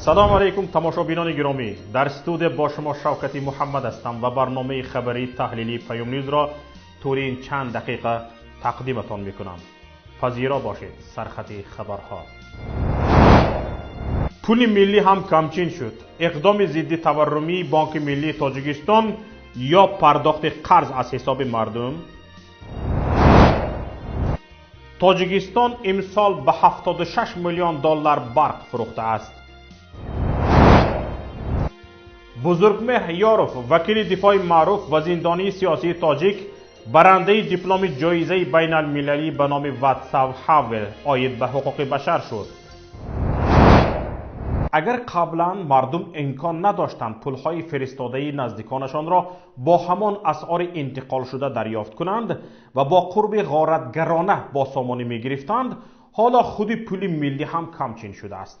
Салом алейкум, тамошобинони гиромӣ. Дар студия бо шумо Шавкати Муҳаммад ҳастам ва барномаи хабарии таҳлилии Паём Ньюзро тӯли ин чанд дақиқа тақдиматон мекунам. Пазиро бошед сархати хабарҳо. Пули миллӣ ҳам камчин шуд. Иқдоми зидди таваррумии Бонки миллии Тоҷикистон ё пардохти қарз аз ҳисоби мардум. Тоҷикистон имсол ба 76 миллион доллар барқ фурӯхтааст. Бузургмеҳр Ёров, вакили дифои маъруф ва зиндонии сиёсии тоҷик, барандаи дипломи ҷоизаи байналмилалӣ ба номи Ватсав Ҳавел оид ба ҳуқуқи башар шуд. Агар қаблан мардум имкон надоштанд пулҳои фиристодаи наздиконашонро бо ҳамон асъори интиқолшуда дарёфт кунанд ва бо қурби ғоратгарона бо сомонӣ мегирифтанд, ҳоло худи пули миллӣ ҳам камчин шудааст.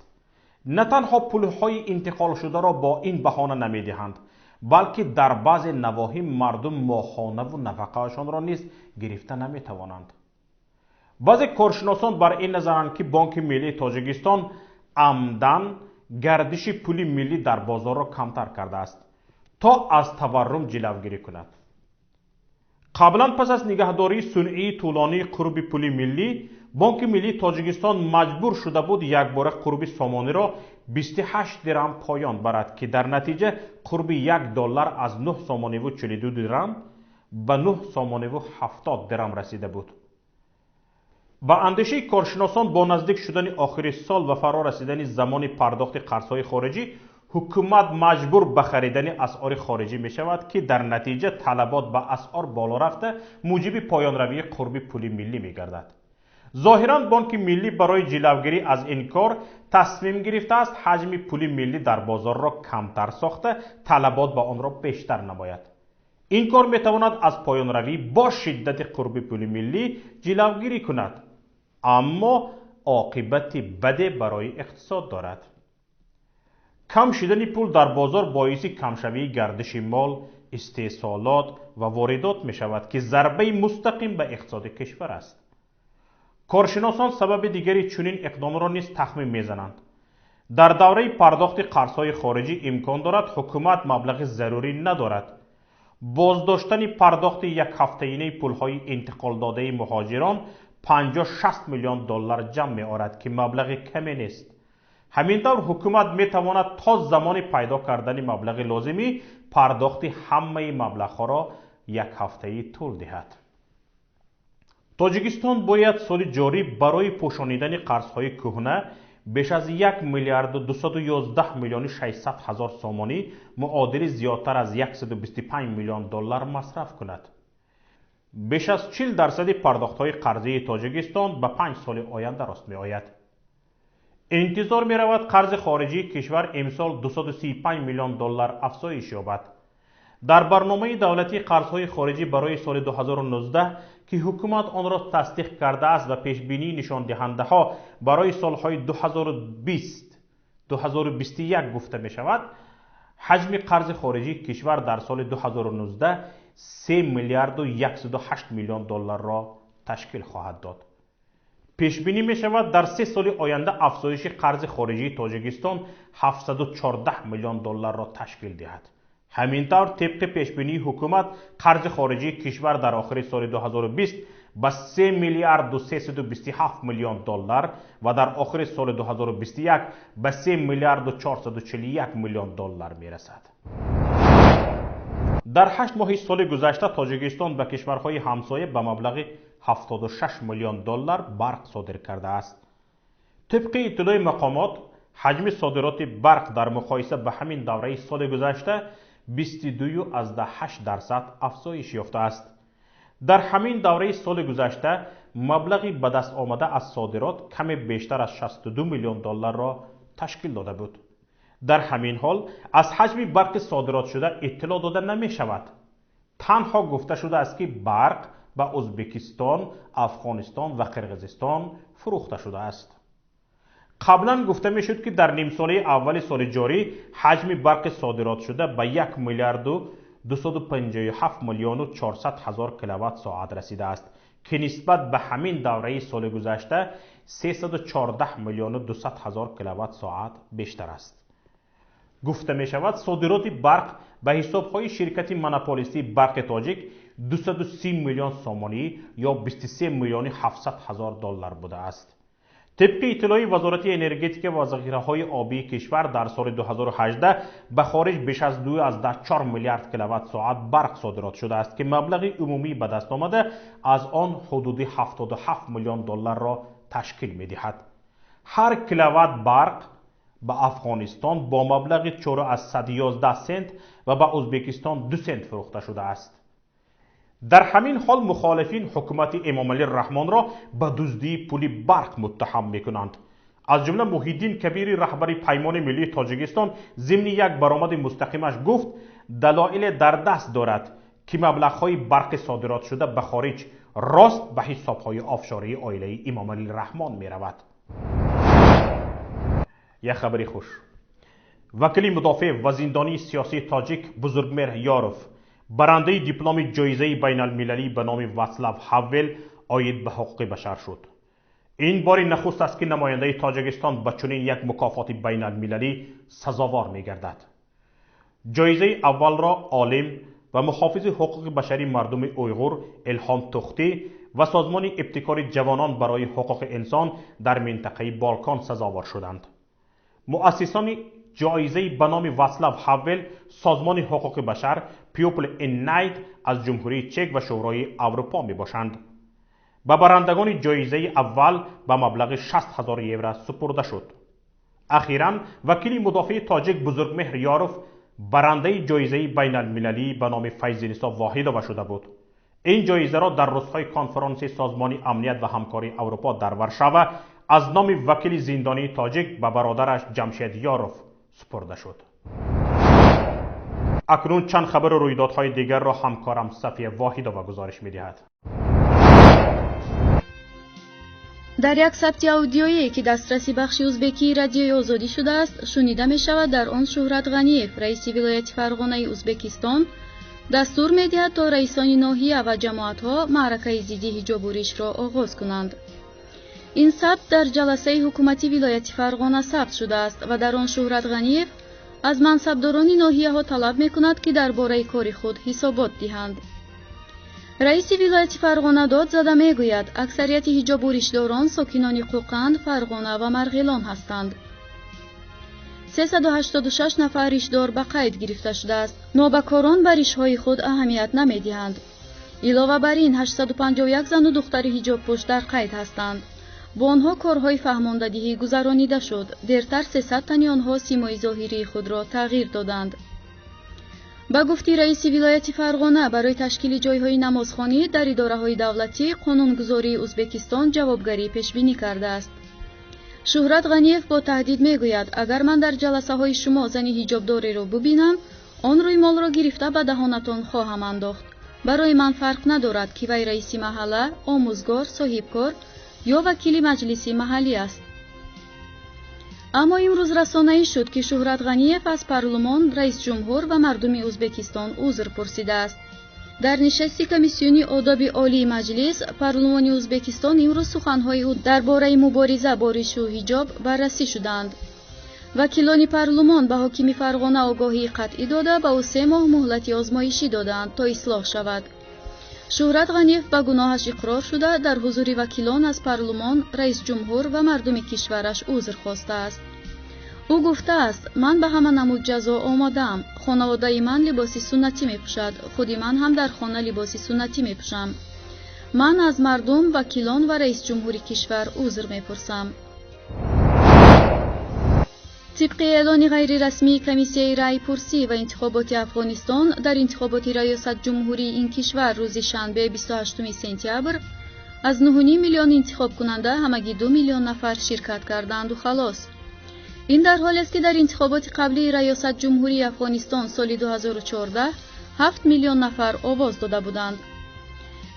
На танҳо пулҳои интиқолшударо бо ин баҳона намедиҳанд, балки дар баъзе навоҳӣ мардум моҳонаву нафақаашонро низ гирифта наметавонанд. Баъзе коршиносон бар ин назаранд, ки Бонки миллии Тоҷикистон амдан гардиши пули миллӣ дар бозорро камтар кардааст, то аз таваррум ҷилавгирӣ кунад. Қаблан пас аз нигаҳдории сунъии тӯлонии қурби пули миллӣ, Бонки миллии Тоҷикистон маҷбур шуда буд якбора қурби сомониро 28 дирам поён барад, ки дар натиҷа қурби 1 доллар аз 9 сомониву 42 дирам ба 9 сомониву 70 дирам расида буд. Ба андешаи коршиносон, бо наздик шудани охири сол ва фаро расидани замони пардохти қарзҳои хориҷӣ, ҳукумат маҷбур ба харидани асъори хориҷӣ мешавад, ки дар натиҷа талабот ба асъор боло рафта муҷиби поёнравии қурби пули миллӣ мегардад. Зоҳиран Бонки миллӣ барои ҷилавгирӣ аз ин кор тасмим гирифтааст ҳаҷми пули миллӣ дар бозорро камтар сохта, талабот ба онро бештар намояд. Ин кор метавонад аз поёнравӣ бо шиддати қурби пули миллӣ ҷилавгирӣ кунад, аммо оқибати баде барои иқтисод дорад. Кам шудани пул дар бозор боиси камшавии гардиши мол, истеҳсолот ва воридот мешавад, ки зарбаи мустақим ба иқтисоди кишвар аст. Коршиносон сабаби дигари чунин иқдомро низ тахмин мезананд. Дар давраи пардохти қарзҳои хориҷӣ имкон дорад ҳукумат маблағи зарурӣ надорад. Боздоштани пардохти якҳафтаинаи пулҳои интиқолдодаи муҳоҷирон 50-60 миллион доллар ҷамъ меорад, ки маблағи каме нест. Ҳамин тавр ҳукумат метавонад то замони пайдо кардани маблағи лозимӣ пардохти ҳамаи маблағҳоро якҳафтаӣ тӯл диҳад. Тоҷикистон бояд соли ҷорӣ барои пӯшонидани қарзҳои кӯҳна беш аз 1 миллиарду 211 миллиону 600 ҳазор сомонӣ, муодили зиёдтар аз 125 миллион доллар масраф кунад. Беш аз 40% пардохтҳои қарзии Тоҷикистон ба 5 соли оянда рост меояд. Интизор меравад қарзи хориҷии кишвар имсол 235 миллион доллар афзоиш ёбад. Дар барномаи давлатии қарзҳои хориҷӣ барои соли 2019, ки ҳукумат онро тасдиқ кардааст ва пешбинии нишондиҳандаҳо барои солҳои 2020 2021 гуфта мешавад, ҳаҷми қарзи хориҷии кишвар дар соли 2019 3 миллиарду 108 миллион долларро ташкил хоҳад дод. Пешбинӣ мешавад дар 3 соли оянда афзоиши қарзи хориҷии Тоҷикистон 714 миллион долларро ташкил диҳад. Ҳамин тавр, тибқи пешбинии ҳукумат, қарзи хориҷии кишвар дар охири соли 2020 ба 3 миллиарду 327 миллион доллар ва дар охири соли 2021 ба 3 миллиарду 441 миллион доллар мерасад. Дар 8 моҳи соли гузашта Тоҷикистон ба кишварҳои ҳамсоя ба маблағи 76 миллион доллар барқ содир кардааст. Тибқи иттилои мақомот, ҳаҷми содироти барқ дар муқоиса ба ҳамин давраи соли гузашта 22,8% афзоиш ёфтааст. Дар ҳамин давраи соли гузашта маблағи ба даст омада аз содирот каме бештар аз 62 миллион долларро ташкил дода буд. Дар ҳамин ҳол аз ҳаҷми барқи содиротшуда иттилоъ дода намешавад. Танҳо гуфта шудааст, ки барқ ба Ӯзбекистон, Афғонистон ва Қирғизистон фурӯхта шудааст. Қаблан гуфта мешуд, ки дар нимсолаи аввали соли ҷорӣ ҳаҷми барқи содиротшуда ба 1 миллиарду 257 миллиону 400 ҳазор киловатт соат расидааст, ки нисбат ба ҳамин давраи соли гузашта 314 миллиону 200 ҳазор киловатт соат бештар аст. Гуфта мешавад, содироти барқ ба ҳисобҳои ширкати монополистии барқи тоҷик 230 миллион сомонӣ ё 23 миллиони 700 ҳазор доллар будааст. Тибқи иттилои Вазорати энергетика ва захираҳои обии кишвар дар соли 2018 ба хориҷ беш аз 2,4 миллиард киловатт-соат барқ содирот шудааст, ки маблағи умумӣ ба даст омада аз он ҳудуди 77 миллион долларро ташкил медиҳад. Ҳар киловатт барқ ба Афғонистон бо маблағи 4,11 сент ва ба Ӯзбекистон 2 сент фурӯхта шудааст. Дар ҳамин ҳол мухолифин ҳукумати Эмомалӣ Раҳмонро ба дуздии пули барқ муттаҳам мекунанд. Аз ҷумла Муҳиддин Кабири, раҳбари Паймони миллии Тоҷикистон, зимни як баромади мустақимаш гуфт, далоиле дар даст дорад, ки маблағҳои барқи содиротшуда ба хориҷ рост ба ҳисобҳои офшории оилаи Эмомалӣ Раҳмон меравад. Як хабари хуш. Вакили мудофеъ ва зиндонии сиёсии тоҷик Бузургмеҳр Ёров барандаи дипломи ҷоизаи байналмилалӣ ба номи Ватслав Ҳавел оид ба ҳуқуқи башар шуд. Ин бори нахуст аст, ки намояндаи Тоҷикистон ба чунин як мукофоти байналмилалӣ сазовор мегардад. Ҷоизаи аввалро олим ва муҳофизи ҳуқуқи башарии мардуми уйғур Илҳом Тухтӣ ва созмони ибтикори ҷавонон барои ҳуқуқи инсон дар минтақаи Балкон сазовор шуданд. Муассисони ҷоизаи ба номи Ватслав Ҳавел, созмони ҳуқуқи башар People in Need аз Ҷумҳурии Чек ва Шӯрои Аврупо мебошанд. Ба барандагони ҷоизаи аввал ба маблағи 60 ҳазор евро супурда шуд. Ахиран вакили мудофеи тоҷик Бузургмеҳр Ёров барандаи ҷоизаи байналмилалӣ ба номи Файзинисо Воҳидова шуда буд. Ин ҷоизаро дар рӯзҳои конфронси Созмони амният ва ҳамкории Аврупо дар Варшава аз номи вакили зиндонии тоҷик ба бародараш Ҷамшед Ёров супурда шуд. Акнун чанд хабару рӯйдодҳои дигарро ҳамкорам Сафия Воҳидова гузориш медиҳад. Дар як сабти аудиоие, ки дастраси бахши узбекии Радиои Озодӣ шудааст, шунида мешавад, дар он Шӯҳрат Ғаниев, раиси вилояти Фарғонаи Узбекистон, дастур медиҳад, то раисони ноҳия ва ҷамоатҳо маъракаи зидди ҳиҷобу ришро оғоз кунанд. Ин сабт дар ҷаласаи ҳукумати вилояти Фарғона сабт шудааст ва дар он Шӯҳрат Ғаниев аз мансабдорони ноҳияҳо талаб мекунад, ки дар бораи кори худ ҳисобот диҳанд. Раиси вилояти Фарғона дод зада мегӯяд, аксарияти ҳиҷобу ришдорон сокинони Қӯқанд, Фарғона ва Марғилон ҳастанд. 386 нафар ришдор ба қайд гирифта шудааст. Нобакорон ба ришҳои худ аҳамият намедиҳанд. Илова бар ин, 851 зану духтари ҳиҷобпӯш дар қайд ҳастанд. Бо онҳо корҳои фаҳмондадиҳӣ гузаронида шуд. Дертар 300 тани онҳо симои зоҳирии худро тағйир доданд. Ба гуфти раиси вилояти Фарғона, барои ташкили ҷойҳои намозхонӣ дар идораҳои давлатӣ қонунгузории Узбекистон ҷавобгарӣ пешбинӣ кардааст. Шӯҳрат Ғаниев бо таҳдид мегӯяд, агар ман дар ҷаласаҳои шумо зани ҳиҷобдореро бубинам, он рӯймолро гирифта ба даҳонатон хоҳам андохт. Барои ман фарқ надорад, ки вай раиси маҳалла, омӯзгор, соҳибкор ё вакили маҷлиси маҳаллӣ аст. Аммо имрӯз расонаӣ шуд, ки Шӯҳрат Ғаниев аз парлумон, раисҷумҳур ва мардуми Узбекистон узр пурсидааст. Дар нишасти комиссиони одоби олии маҷлис парлумони Узбекистон имрӯз суханҳои ӯ дар бораи мубориза бо ришу ҳиҷоб баррасӣ шуданд. Вакилони парлумон ба ҳокими Фарғона огоҳии қатъӣ дода, ба ӯ 3 моҳ муҳлати озмоишӣ доданд, то ислоҳ шавад. Шӯҳрат Ғаниев ба гуноҳаш иқрор шуда, дар ҳузури вакилон аз парлумон, раисҷумҳур ва мардуми кишвараш узр хостааст. Ӯ гуфтааст, ман ба ҳама намуд ҷазо омодаам. Хонаводаи ман либоси суннатӣ мепӯшад. Худи ман ҳам дар хона либоси суннатӣ мепӯшам. Ман аз мардум, вакилон ва раисҷумҳури кишвар узр мепурсам. Тибқи эълони ғайрирасмии комиссияи раъйпурсӣ ва интихоботи Афғонистон, дар интихоботи раёсатҷумҳурии ин кишвар рӯзи шанбе 28 сентябр аз 9,5 миллион интихобкунанда ҳамагӣ 2 миллион нафар ширкат карданду халос. Ин дар ҳолест, ки дар интихоботи қаблии раёсатҷумҳурии Афғонистон соли 2014 7 миллион нафар овоз дода буданд.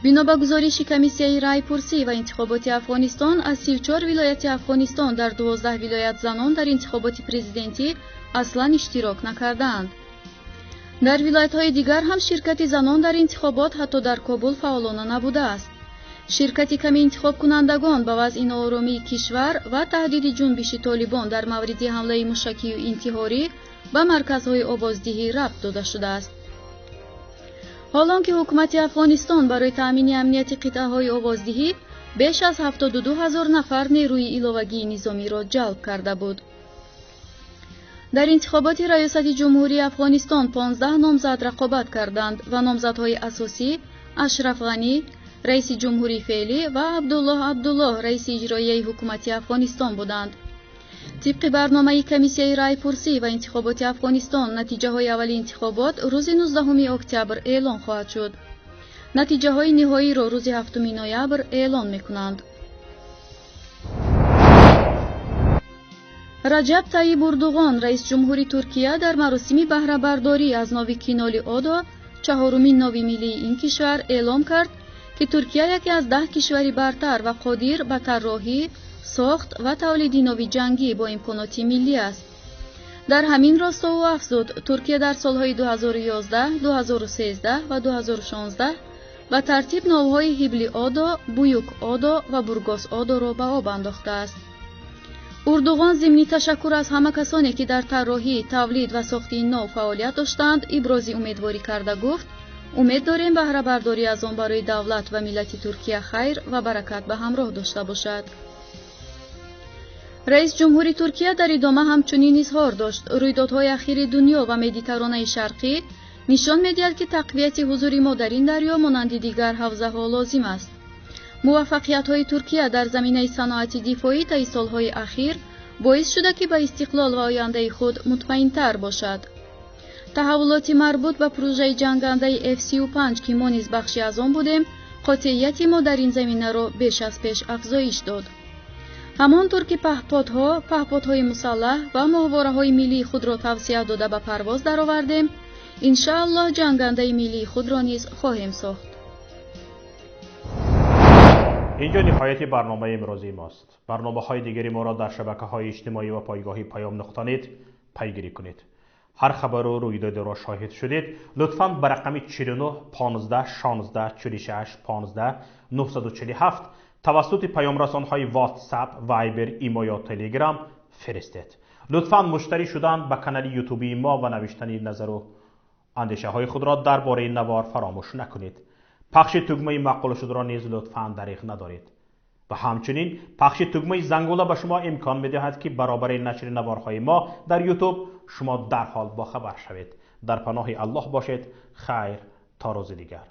Бино ба гузориши комиссияи раъйпурсӣ ва интихоботи Афғонистон, аз 34 вилояти Афғонистон дар 12 вилоят занон дар интихоботи президентӣ аслан иштирок накардаанд. Дар вилоятҳои дигар ҳам ширкати занон дар интихобот ҳатто дар Кобул фаъолона набудааст. Ширкати ками интихобкунандагон ба вазъи нооромии кишвар ва таҳдиди ҷунбиши Толибон дар мавриди ҳамлаи мушакию интиҳорӣ ба марказҳои овоздиҳӣ рабт дода шудааст. Ҳолон ки ҳукумати Афғонистон барои таъмини амнияти қитъаҳои овоздиҳӣ беш аз 72 ҳазор нафар нерӯи иловагии низомиро ҷалб карда буд. Дар интихоботи раёсати ҷумҳурии Афғонистон 15 номзад рақобат карданд ва номзадҳои асосӣ Ашраф Ғанӣ, раиси ҷумҳурии феълӣ, ва Абдуллоҳ Абдуллоҳ, раиси иҷроияи ҳукумати Афғонистон буданд. Тибқи барномаи комиссияи райпурсӣ ва интихоботи Афғонистон, натиҷаҳои аввали интихобот рӯзи 19 октябр эълон хоҳад шуд. Натиҷаҳои ниҳоиро рӯзи 7 ноябр эълон мекунанд. Раҷаб Тайиб Урдуғон, раис ҷумҳури Туркия, дар маросими баҳрабардорӣ аз нави Киноли Одо, чаҳорумин нави миллии ин кишвар, эълон кард, ки Туркия яке аз 10 кишвари бартар ва қодир ба тарроҳӣ, сохт ва тавлиди нави ҷангӣ бо имконоти миллӣ аст. Дар ҳамин росто ӯ афзуд, Туркия дар солҳои 2011, 2013 ва 2016 ба тартиб навҳои Ҳибли Одо, Буюк Одо ва Бургос Одоро ба об андохтааст. Урдуғон зимни ташаккур аз ҳама касоне, ки дар тарроҳӣ, тавлид ва сохти ин нав фаъолият доштанд, ибрози умедворӣ карда гуфт: умед дорем баҳрабардорӣ аз он барои давлат ва миллати Туркия хайр ва баракат ба ҳамроҳ дошта бошад. Раис ҷумҳури Туркия дар идома ҳамчунин изҳор дошт: рӯйдодҳои ахири дунё ва Медитаронаи Шарқӣ нишон медиҳад, ки тақвияти ҳузури мо дар ин дарё монанди дигар ҳавзаҳо лозим аст. Муваффақиятҳои Туркия дар заминаи саноати дифоӣ таи солҳои ахир боис шуда, ки ба истиқлол ва ояндаи худ мутмаинтар бошад. Таҳаввулоти марбут ба пурӯжаи ҷангандаи F-35, ки мо низ бахши аз он будем, қотеияти мо дар ин заминаро беш аз пеш афзоиш дод. Ҳамон тур ки паҳподҳо, паҳподҳои мусаллаҳ ва моҳвораҳои миллии худро тавсия дода ба парвоз даровардем, иншааллоҳ ҷангандаи миллии худро низ хоҳем сохт. Инҷо ниҳояти барномаи имрӯзии мост. Барномаҳои дигари моро дар шабакаҳои иҷтимоӣ ва пойгоҳи паём.нет пайгирӣ кунед. Ҳар хабару рӯйдодеро шоҳид шудед, лутфан ба рақами 49 15 16 46 15 947 тавассути паёмрасонҳои WhatsApp, Viber, Imo ё Telegram фиристед. Лутфан муштарӣ шудан ба канали ютубии мо ва навиштани назару андешаҳои худро дар бораи навор фаромӯш накунед. Пахши тугмаи маъқул шудро низ лутфан дариғ надоред. Ва ҳамчунин пахши тугмаи зангула ба шумо имкон медиҳад, ки баробари нашри наворҳои мо дар ютуб шумо дарҳол бохабар шавед. Дар паноҳи Аллоҳ бошед. Хайр то рӯзи дигар.